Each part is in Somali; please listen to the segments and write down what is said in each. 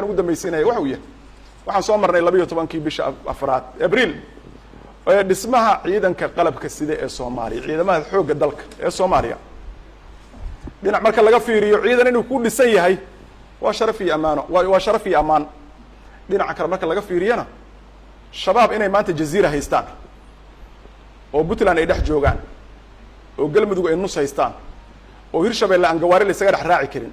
Ugu dambaysiinaya waxa uu yahay, waxaan soo marnay 12-kii bisha afraad, Abriil, ee dhismaha ciidanka qalabka sida ee Soomaaliya, ciidamada xoogga dalka ee Soomaaliya. Dhinac marka laga fiiriyo, ciidan inuu ku dhisan yahay waa sharaf iyo amaano, waa sharaf iyo ammaan. Dhinaca kale marka laga fiiriyana, Shabaab inay maanta Jaziira haystaan oo Puntland ay dhex joogaan oo Galmudug ay nus haystaan oo Hirshabeelle aan gawaari la isaga dhex raaci karin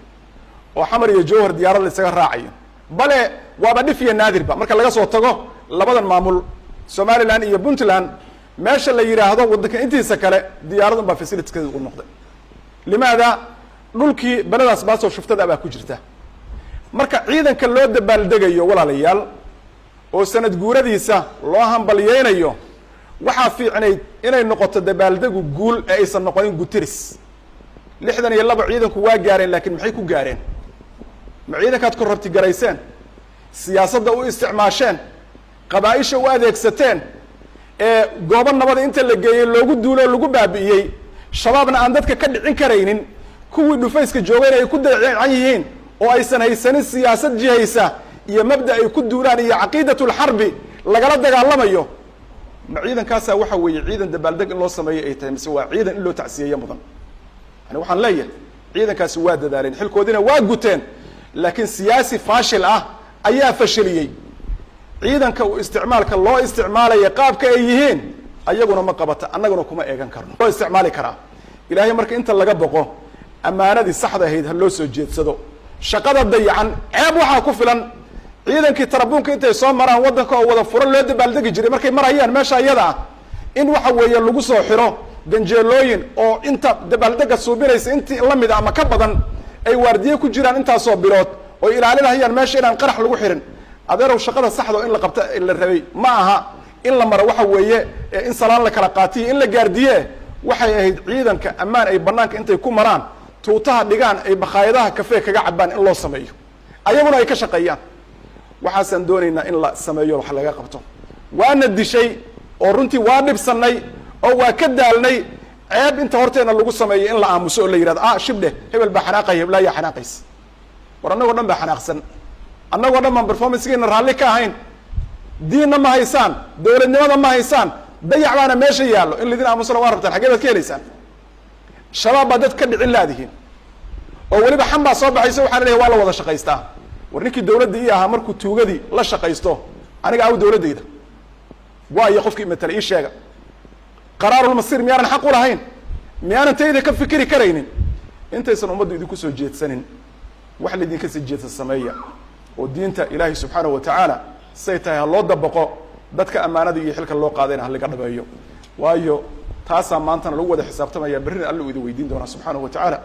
oo Xamar iyo Jowhar diyaarad la isaga raacayo, bale waaba dhif iyo naadirba marka laga soo tago labadan maamul, Somaliland iyo Puntland, meesha la yidhaahdo waddanka intiisa kale diyaaradun baa facilitieskeeda u noqday. Limaada? Dhulkii beladaas baasoo shuftada baa ku jirta. Marka ciidanka loo dabaaldegayo, walaalayaal, oo sanad guuradiisa loo hambalyeynayo, waxaa fiicnayd inay noqoto dabaaldegu guul ee aysan noqonin gutiris. 62 ciidanku waa gaareen, laakiin maxay ku gaareen? Ma ciidankaad corrupt garayseen, siyaasadda u isticmaasheen, qabaa-isha u adeegsateen, ee goobo nabada inta la geeyey loogu duulo o lagu baabi'iyey, Shabaabna aan dadka ka dhicin karaynin, kuwii dhufayska joogayna ay ku dayacan yihiin oo aysan haysanin siyaasad jihaysa iyo mabda ay ku duulaan iyo caqiidat lxarbi lagala dagaalamayo? Ma ciidankaasaa waxa weeye ciidan dabaaldeg in loo sameeyo ay tahay, mise waa ciidan in loo tacsiyeeyo mudan? Yani waxaan leeyahay, ciidankaasi waa dadaaleen, xilkoodiina waa guteen, laakiin siyaasi faashil ah ayaa fashiliyey. Ciidanka uu isticmaalka loo isticmaalaya qaabka ay yihiin ayaguna ma qabata, annaguna kuma eegan karno. Loo isticmaali karaa Ilaahay. Marka inta laga boqo, ammaanadii saxda ahayd ha loo soo jeedsado. Shaqada dayacan ceeb waxaa ku filan ciidankii tarabuunka intay soo maraan waddanka oo wada furan loo dabaaldegi jiray, markay marayaan meesha iyada ah, in waxa weeye lagu soo xiro ganjeelooyin oo inta dabaaldega suubinaysa intii lamid a ama ka badan ay waardiye ku jiraan intaasoo bilood oo ilaalinayaan meesha inaan qarax lagu xirin. Adeerow, shaqada saxda oo in la qabta la rabay ma aha in la maro waxa weeye in salaan la kala qaatiyo, in la gaardiye. Waxay ahayd ciidanka ammaan ay banaanka intay ku maraan, tuutaha dhigaan, ay bakhaayadaha kafee kaga cabaan in loo sameeyo, ayaguna ay ka shaqeeyaan. Waxaasaan doonaynaa in la sameeyo, wax laga qabto. Waana dishay oo runtii waa dhibsanay oo waa ka daalnay ceeb inta horteena lagu sameeyo in la aamuso oo la yihahdo, "Ah, shibdheh, hebel baa xanaaqaya, heblaayaa xanaaqaysa." War annagoo dhan baa xanaaqsan, annagoo dhan baan performancegeena raalli ka ahayn. Diinna ma haysaan, dowladnimada ma haysaan, dayac baana meesha yaallo. In laydin aamusona waa rabtaan. Xaggee baad ka helaysaan? Shabaab baa dad ka dhicin laadihiin oo weliba xan baa soo baxayso. Waxaa la leeyahay waa la wada shaqaystaa. War ninkii dowladda ii ahaa markuu tuugadii la shaqaysto, aniga aw dowladdayda waayo? Qofkii matala ii sheega. Qaraarulmasiir miyaanan xaq u lahayn? Miyaanan tayda ka fikiri karaynin? Intaysan ummaddu idinku soo jeedsanin, wax laydinka sii jeedsa sameeya oo diinta Ilaahay subxaanahu wa tacaala say tahay ha loo dabaqo. Dadka ammaanada iyo xilka loo qaadayna ha laga dhabeeyo, waayo taasaa maantana lagu wada xisaabtamaya, berrina Alla uu idin weydiin doonaa subxaanahu wa tacaala.